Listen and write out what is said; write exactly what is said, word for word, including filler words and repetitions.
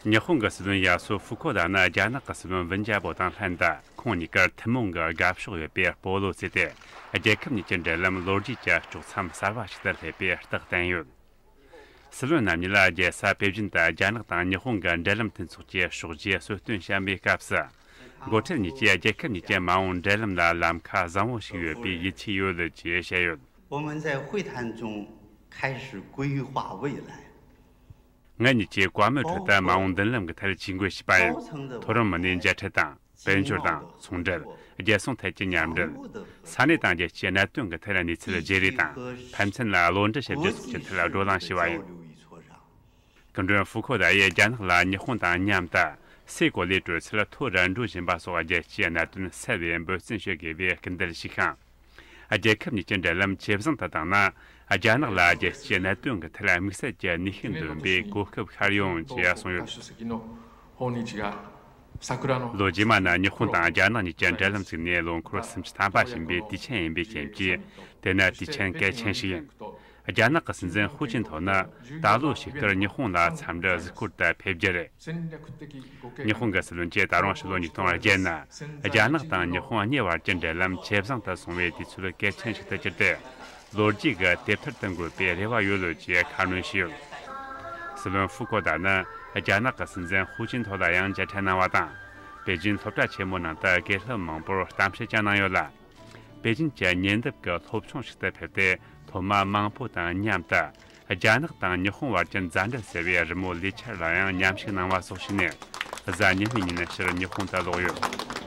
ཉི་ཧོང་གི་སྲིད་བློན་ཡ་སུ་ཧྥུ་ཁོ་དཱ་ནི་རྒྱ་ནག་གི་སྲིད་བློན་ཝུན་ཅཱ་པོ་དང་ལྷན་དུ་ཁོང་གཉིས་ཀར་ཐུན་མོང་གི་དགའ་ཕྱོགས་ཡོད་པའི་སྤོ་ལོ་རྩེས་ཏེ། རྒྱལ་ཁབ་གཉིས་ཀྱི་འབྲེལ་ལམ་ལོ་རྒྱུས་ཀྱི་དཀྲོག་མཚམས་གསར་བ་ཞིག་ཏུ་སླེབས་པའི་རྟགས་བསྟན་ཡོད། སྲིད་བློན་རྣམ་གཉིས་ལ་རྒྱལ་ས་པེ་ཅིན་དུ་རྒྱ་ནག་དང་ཉི་ཧོང་གི་འབྲེལ་ལམ་མཐུན་ཚོགས་ཀྱི་ཕྱོགས་བཞིའི་གསོལ་སྟོན་བཤམས་པའི་སྐབས་སུ། འགོ་ཁྲིད་གཉིས་ཀྱིས་རྒྱལ་ཁབ་གཉིས་ཀྱི་མ་འོངས་འབྲེལ་ལམ་ལ་ལམ་ཁ་བཟང་བོ་ཞིག་ཡོད་པའི་ཡིད་ཆེས་ཡོད་ཅེས་བཤད་ཡོད། 我们在会谈中开始规划未来。 ངེད་གཉིས་ཀྱིས་བཀའ་མོལ་ཁྲོད་དུ་མ་འོངས་མདུན་ལམ་གྱི་ཐད་ཇུས་འགོད་བྱས་པ་ཡིན། མཐོ་རིམ་མི་སྣས་མཇལ་འཕྲད་དང་། དཔལ་འབྱོར་དང་ཚོང་འབྲེལ། རྒྱལ་སྲུང་ཐད་ཀྱི་མཉམ་འབྲེལ། ས་གནས་དང་རྒྱལ་སྤྱིའི་གནད་དོན་གྱི་ཐད་གནས་ཚུལ་བརྗེ་རེས་དང་། ཕན་ཚུན་ལ་བློ་འདྲི་བྱེད་རྒྱུ་སོགས་ཀྱི་ཐད་བགྲོ་གླེང་བྱས་པ་ཡིན། སྐུ་མགྲོན་ཧྥུ་ཁོ་དཱ་ཡིས་རྒྱ་ནག་ལ་ཉི་ཧོང་དང་མཉམ་དུ་སའི་གོ་ལའི་དྲོད་ཚད་མཐོ་རུ་འགྲོ་བཞིན་པ་སོགས་རྒྱལ་སྤྱིའི་གནད་དོན་གསལ་བའི་འབོད་བརྩོན་བྱེད་དགོས་པའི་སྐུལ་འདེད་ཞུས་ཤིང་། རྒྱལ་ཁབ་གཉིས་ཀྱི་འབྲེལ་ལམ་ཇེ་བཟང་དུ་བཏང་ན། རྒྱ་ནག་ལ་རྒྱལ་སྤྱིའི་གནད་དོན་གྱི་ཐད་དམིགས་བསལ་གྱི་ནུས་ཤུགས་འདོན་པའི་གོ་སྐབས་ཤར་ཡོང་ཅེས་གསུངས་ཡོད། ལོ་རྗེས་མ་ནི་ཉི་ཧོང་དང་རྒྱ་ནག་གཉིས་ཀྱི་འབྲེལ་ལམ་བཙུགས་ནས་ལོ་འཁོར་སུམ་ཅུ་ཐམ་པ་ཕྱིན་པའི་དུས་ཆེན་ཡིན་པའི་རྐྱེན་གྱིས། དེ་ནི་དུས་ཆེན་གལ་ཆེན་ཞིག་ཡིན། རྒྱ་ནག་གི་སྲིད་འཛིན་ཧུའུ་ཅིན་ཐའོ་ནི་ད་ལོའི་ཕྱི་ཟླར་ཉི་ཧོང་ལ་འཚམས་འདྲི་གཟིགས་སྐོར་དུ་ཕེབས་རྒྱུ་རེད། ཉི་ཧོང་གི་སྲིད་བློན་གྱིས་ད་རུང་ཕྱི་ལོ་ཉིས་སྟོང་བརྒྱད་ནང་རྒྱ་ནག་དང་ཉི་ཧོང་གཉིས་བར་གྱི་འབྲེལ་ལམ་ཇེ་བཟང་དུ་སོང་བའི་དུས་ཚོད་གལ་ཆེན་ཞིག་ཏུ་གྱུར་ཏེ། ལོ་རྒྱུས་ཀྱི་དེབ་ཐེར་དུ་འགོད་པའི་རེ་བ་ཡོད་ལོ་ཅེས་ཁ་སྣོན་བྱས་ཡོད། སྲིད་བློན་ཧྥུ་ཁོ་དཱ་ནི་རྒྱ་ནག་གི་སྲིད་འཛིན་ཧུའུ་ཅིན་ཐའོ་ལ་ཡང་མཇལ་འཕྲད་གནང་བ་དང་། པེ་ཅིན་སློབ་གྲྭ་ཆེན་མོའི་ནང་དུ་དགེ་སློབ་མང་པོར་གཏམ་བཤད་ཀྱང་གནང་ཡོད་ལ། པེ་ཅིན་གྱི་ཉེ་འདབས་ཀྱི་སློབ་ཆུང་ཞིག་ཏུ་ཕེབས་ཏེ། སློབ་མ་མང་པོ་དང་མཉམ་དུ་རྒྱ་ནག་དང་ཉི་ཧོང་བར་གྱི་མཛའ་འབྲེལ་ཟེར་བའི་རི་མོ་ལས་འཆར་ལ་ཡང་མཉམ་ཞུགས་གནང་བ་སོགས་བྱས་ནས། གཟའ་ཉི་མའི་ཉིན་ཕྱིར་ཉི་ཧོང་དུ་ལོག་ཡོད།